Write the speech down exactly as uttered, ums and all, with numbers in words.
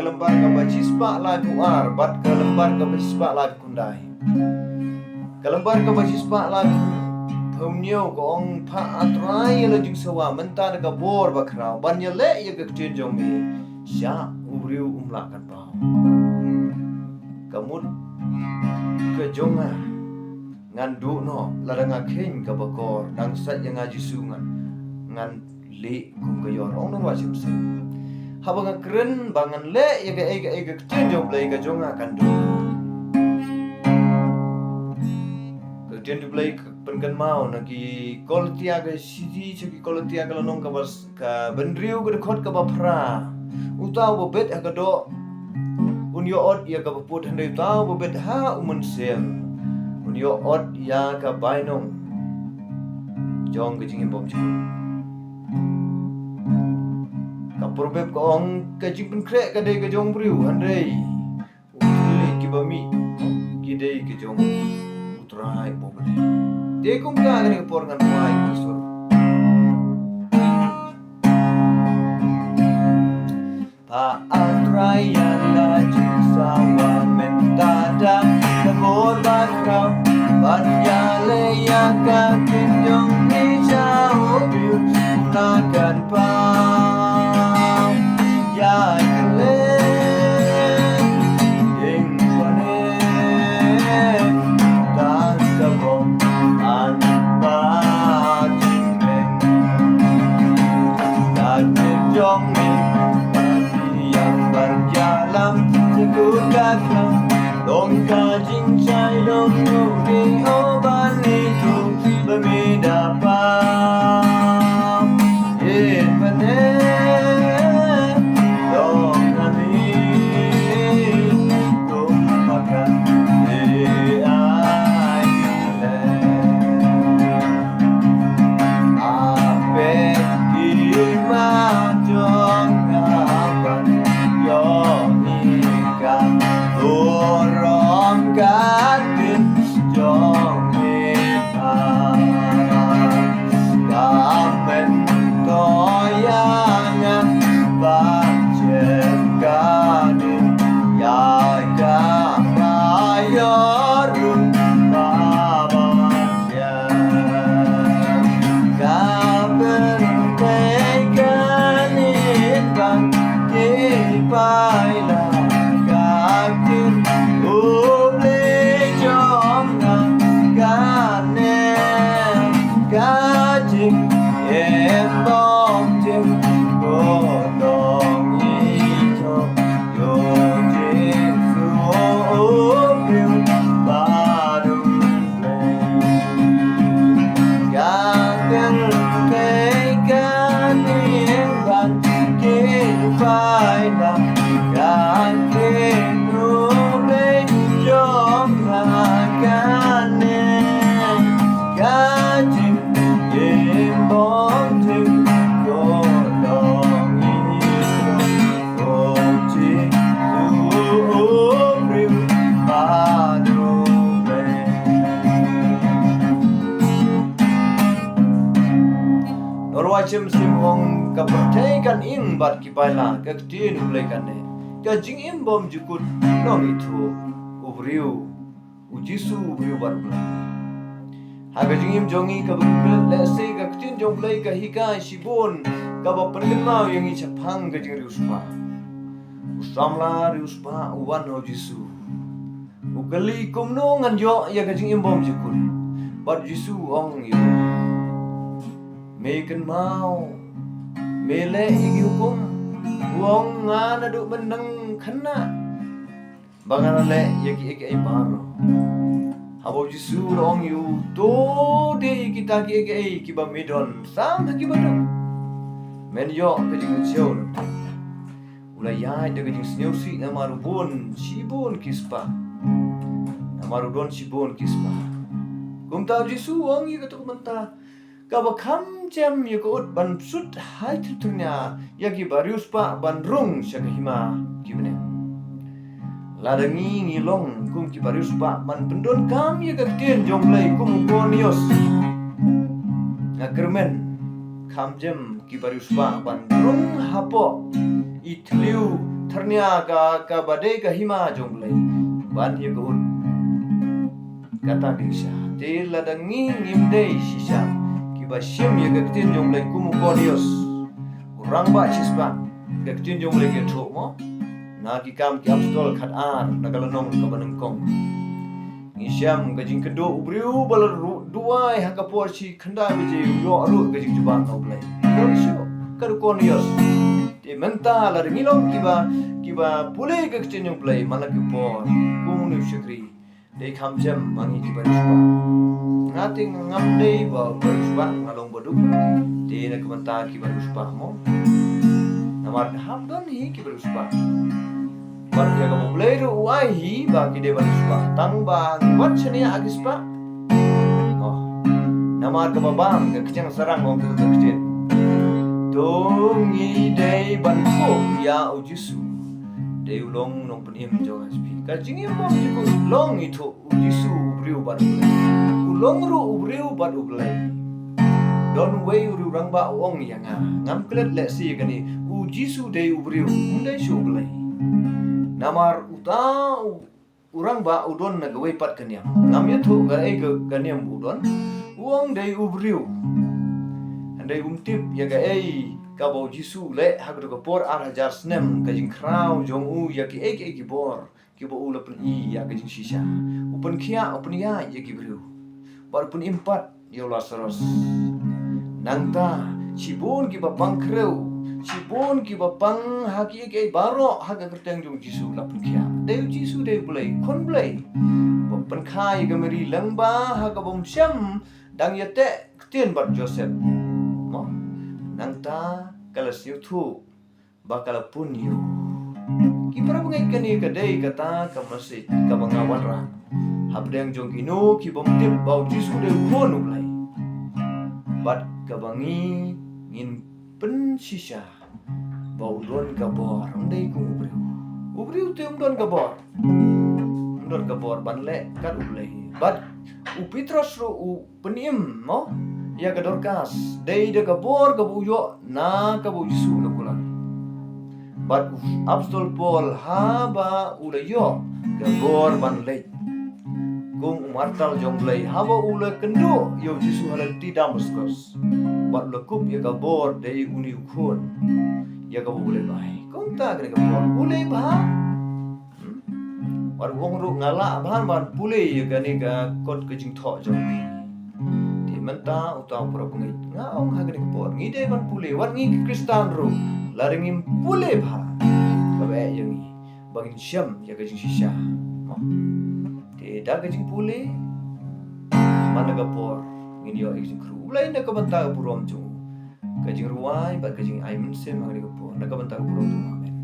Ka lyngbar kaba shispah laiphew ar bad ka lyngbar kaba shispah laiphew khyndai. Ka lyngbar kaba shispah laiphew hynñiew ka ong, pha A Trai ïa la jingsawa mynta da ka bor bakhraw ban ïaleh ïa ka ktien jong me sha u briew um lah kan paw. Ka mut ka jong nga ngan duh noh lada nga kheiñ kaba kor, dang sait ïa nga Jisu ngan, ngan lieh kum ka ïor, ong nongwai shemsem. Haba nga kren ba ngan leh ïa kaei kaei ka ktien jong U Blei, ka jong nga kan duh. Ka ktien U Blei ka pynkynmaw na ki Kolosia ka shithi sha ki Kolosia ka lynnong kaba s-, kaba hynriew ka dkhot kaba phra. Uta uba bet ha ka doh un ïoh ot ïa kaba put, hynrei uta uba bet ha u mynsiem un ïoh ot ïa ka bainong jong ka jingim bymjukut. Ka Proverb ka ong, ka jingpynkhreh ka dei ka jong u briew, hynrei u thylliej kiba mih ki dei ka jong U Trai U Blei. Te kumta kane ka por ngan pynlait ïa ka sur. Pha A Trai ïa la jingsawa mynta da ka bor bakhraw ban ïaleh ïa ka ktien jong me sha u briew um lah kan paw. Ïa kylliang ïing pyneh tang ka bong an ba jingmeng. Ka ktien jong me ban ïalam sha kut ka khlam, long ka jingshai long u dei u ban ïathuh ba me da paw. Ïing pyneh long ha me kum ba kan dei ai leh. A peit ki ma jong nga ban ïohi ka burom ka ktien jong me. Ka myntoi ïa nga ba shem ka dei ïa kaba ïoh ruh ba ban shem. Ka pynthei kane ban ki paila ka ktien U Blei jong nga kane. Ka jingim bymjukut ko nongïathuh ïa u Jisu u briew ba dum Blei. Ka kynthei kane ban ki paila ka ktien U Blei jong nga kane. Ka jingim bymjukut ko nongïathuh ïa u Jisu u briew ba dum Blei. Nongwai shemsem ong, ka pyrthei kan ïeng bad ki paila ka ktien U Blei kane. Ka jingim bymjukut nongïathuh u briew, u Jisu u briew bad U Blei. Ha ka jingim jong ngi kaba ngi klet, lehse ka ktien jong U Blei ka hikai shibun kaba pynkynmaw ïa ngi shaphang ka jingriewspah. U samla riewspah u wan ha u Jisu, u kylli, kumno ngan ïoh ïa ka jingim bymjukut? Bad u Jisu u ong ïa u, me kynmaw, me leh ïa ki hukum? U ong, nga naduh myndang khynnah ba nga la leh ïa kiei kiei baroh. Haba u Jisu u la ong ïa u, to die ïa kita kiei kiei kiba me don, sam ha kiba duk, men ïoh ka jingpynshoi. U la ïaid da ka jingsngewsih namar u bun shibun ki spah. Namar u don shibun ki spah. Kumta u Jisu u ong ïa katu ka bynta kaba kham jem ïa ka ut ban sut hai thyrthyrñia ïa kiba riewspah ban rung sha ka hima ki bneng. Lada ngi ngi long kum kiba riewspah ban pyndonkam ïa ka ktien jong U Blei kum u Kornelius, nga kyrmen kham jem kiba riewspah ban rung hapoh i thliew thyrnia ka, kaba dei ka hima jong U Blei ban ïa ka ut. Kata ka shisha. Te lada ngi ngim dei shisha kiba shim ïa ka ktien jong U Blei kum u Kornelius, u rangbah shispah, ka ktien jong U Blei ka ïathuh mo na Ki Kam Ki Apostol khatar, na ka lynnong kaba nyngkong. Ngi shem ka jingkynduh u briew ba la ru-, duwai ha ka por shi khyndai baje, u ïoh ruh ka jingjubab na U Blei. Don shuh ka u Kornelius. Te mynta lada ngi long kiba, kiba pule ka ktien jong U Blei man la ki por, kum u shakri, dei kham jem ma ngi kiba riewspah. Nga te ngam dei ba u riewspah, nga long baduk. Te na ka bynta kiba riewspah mo. Namar hap don hi kiba riewspah. Bad ïa kaba U Blei ruh u ai hi ba ki dei ban riewspah, tang ba ngi wad shane ha ki spah. Oh. Namar kaba bang ka ktien sarang ong ka ktien. To ngi dei ban phuh ïa u Jisu. Dei u long nongpynim jong nga. Ka jingim bym jukut long ithuh u Jisu u briew bad U Blei. U long ruh u briew bad U Blei. Don uwei u rangbah u ong ïa nga, ngam klet lehse ïa kane, u Jisu dei u briew, um dei shuh U Blei. Namar uta u, u rangbah u don na kawei pat ka niam. Ngam ïathuh kaei ka, ka niam u don. U ong dei u briew. Hynrei um tip ïa kaei kaba u Jisu u leh ha kato ka por ar hajar snem, ka jingkhraw jong u ïa kiei kiei ki bor kiba u la pyni ïa ka jingshisha. U pynkhiah, u pynïaid ïa ki briew. Bad u pynim pat ïa u Lasarus. Nangta, shibun kiba pang khrew, shibun kiba pang ha kiei kiei baroh ha ka kyrteng jong u Jisu la pynkhiah. Dei u Jisu dei U Blei, Khun Blei. Ba pynkha ïa ka Mari lyngba ha kaba um shem, dang ïateh ktien bad Joseph. Mo, nangta ka la sngewthuh ba ka la pun ïa u. Ki para bangeit, kane ka dei kata ka message kaba nga wanrah hapdeng jong kino ki bym tip ba u Jisu dei u Khun U Blei. Bad kaba ngi ngin pynshisha ba u don ka bor, um dei kum u briew. U briew te um don ka bor. Um don ka bor ban leh kat U Blei. Bad u Petros ruh u pynim mo ïa ka Dorkas, dei da ka bor kaba u ïoh na kaba u Jisu u la kular. Bad u Apostol Paul haba u la ïoh ka bor ban leit kum u martar jong U Blei, haba u la kynduh ïa u Jisu ha lynti Damaskos, bad u la kup ïa ka bor dei une u Khun, ïa kaba U Blei u ai. Kumta kane ka bor U Blei ba Wat u ong ruh nga lah ban, ban pule ïa kane ka kot ka jingthoh jong phi. Te mynta uta u para bangeit, nga ong ha kane ka por ngi dei ban pule, wat ngi ki Khristan ruh, lada ngim pule bha, kaba eh ïa ngi ba ngin shem ïa ka jingshisha. Te da ka jingpule, man la ka por ngin ïoh ïa ka jingkyrkhu. U Blei na ka bynta ka burom jong u, ka jingrwai bad ka jingai mynsiem ha kane ka por, na ka bynta ka burom jong u. Amen.